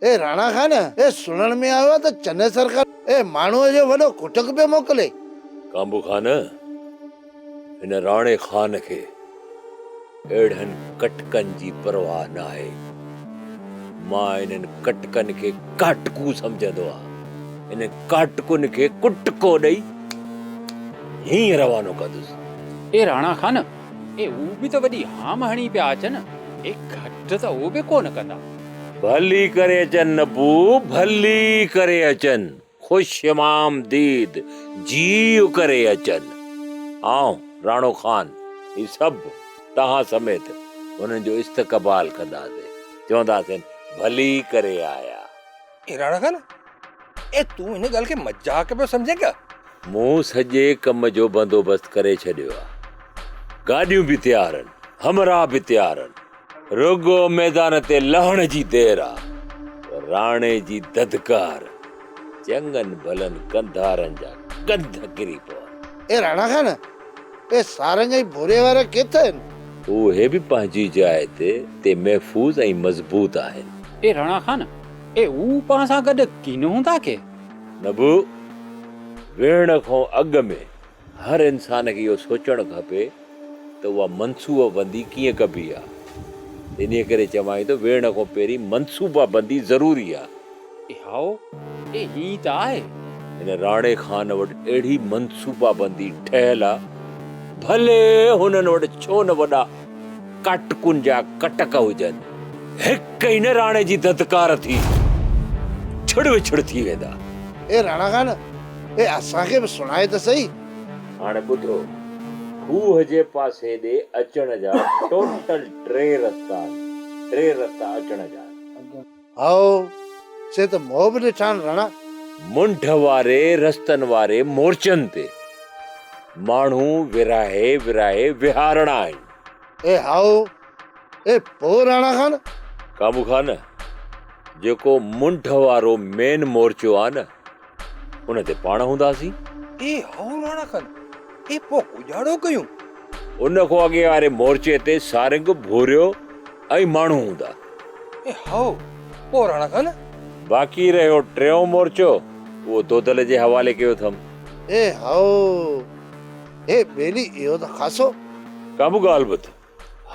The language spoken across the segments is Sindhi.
اي راڻا خان، اي سڻڻ ۾ آيو آ ته چنه سرڪار اي ماڻهوء جو وڏو ڪٽڪ پيو موڪلي. ڪانبو خان، هن راڻي خان کي اهڙن ڪٽڪن جي پرواهه ناهي. مان انهن ڪٽڪن کي ڪاٽڪو سمجهندو آهيان. انهن ڪاٽڪن کي ڪٽڪو ڏئي هيئن روانو ڪندس. اي راڻا خان، اي هو به ته وڏي هام هڻي پيا اچن، اي گهٽ ته هو به ڪونه ڪندا. ڀلي ڪري اچن نبو، ڀلي ڪري اچن. خوش امامديد جيء ڪري اچن. آئون، راڻو خان، هي سڀ، توهان سميت، انهن جو استقبال ڪنداسين. چونداسين، ڀلي ڪري آيا. اي راڻا خان، اي تون هن ڳالهه کي مذاق پيو سمجهين ڪيا؟ مون سڄي ڪم جو بندوبست ڪري ڇڏيو آ. گاڏيون به تيار آهن، همراهه به تيار آهن. رڳو ميدان تي لهڻ جي دير آ. راڻي جي ڌڌڪار چڱن ڀلن ڪنڌارن جا ڪنڌ ڪري پون. اي راڻا خان، اي سارنگ ۽ ڀوري وارا ڪٿ آهن؟ اهي به پنهنجي جاء تي تي محفوظ ۽ مضبوط آهن. اي راڻا خان، اي هو پاڻ سان گڏ ڪين هوندا ڪي؟ نبو، ويهڻ کان اڳ ۾ هر انسان کي اهو سوچڻ کپي ته اها منصوبه بندي ڪيئن ڪبي آ. انهيء ڪري چوان ٿو ويهڻ کان پهرين منصوبه بندي ضروري آ. اي هائو، اي هيئن ته آهي. هن راڻي خان وٽ اهڙي منصوبه بندي ٺهيل آ، ڀلي هنن وٽ ڇو نه وڏا ڪاٽڪن جا ڪٽڪ هجن، هڪ ئي نه راڻي جي ڌڌڪار ٿي ڇڙ وڇڙ ٿي ويندا. اي راڻا خان، اي اسان کي به سڻائي ته سهي. هاڻي ٻڌو، کوهه جي پاسي ڏي اچڻ جا ٽوٽل ٽي رستا آهن، ٽي رستا اچڻ جا آهن. هائو، سي ته مون به ڏٺا آهن راڻا. منڍ واري رستن واري مورچن تي ماڻهو ورهائي ورهائي ويهارڻا آهن. اي هائو، اي پوء راڻا خان؟ ڪامو خان، جيڪو منڍ وارو مين مورچو آ نه، ان تي پاڻ هونداسين. اي هائو راڻا خان، اي پوء ڪڄاڙو ڪيون؟ ان کان اڳي واري مورچي تي سارنگ، ڀوريو ۽ ماڻهو هوندا. اي هائو، پوء راڻا خان؟ باقي رهيو ٽيون مورچو، اهو دودل جي حوالي ڪيو اٿم. اي هائو، اي ٻيلي اهو ته خاصو. ڪا به ڳالهه ٻڌ،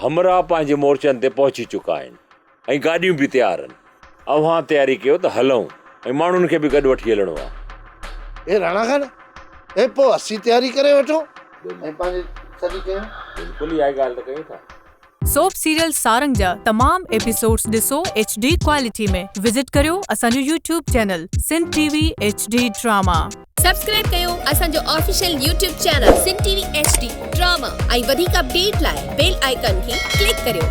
همراهه پنهنجي مورچن تي پهچي چڪا آهن ۽ گاڏيون به تيار آهن. اوهان تياري ڪيو ته هلون ۽ ماڻهن کي به گڏ وٺي هلڻو آهي. اي راڻا خان، اي پوء اسين تياري ڪري وٺون ۽ پنهنجي سڄي ڪيون. بلڪل اها ئي ڳالهه ته ڪيون ٿا. سوپ سيريل سارنگ جا تمام ايپيسوڊس ڏسو ايڇ ڊي ڪوالٽي ۾ وزٽ ڪريو اسان جو YouTube channel Sindh T V H D drama. Subscribe ڪيو اسان جو official YouTube channel Sindh T V H D drama ۽ وڌيڪ اپڊيٽ لاء بيل آئيڪان کي ڪلڪ ڪريو.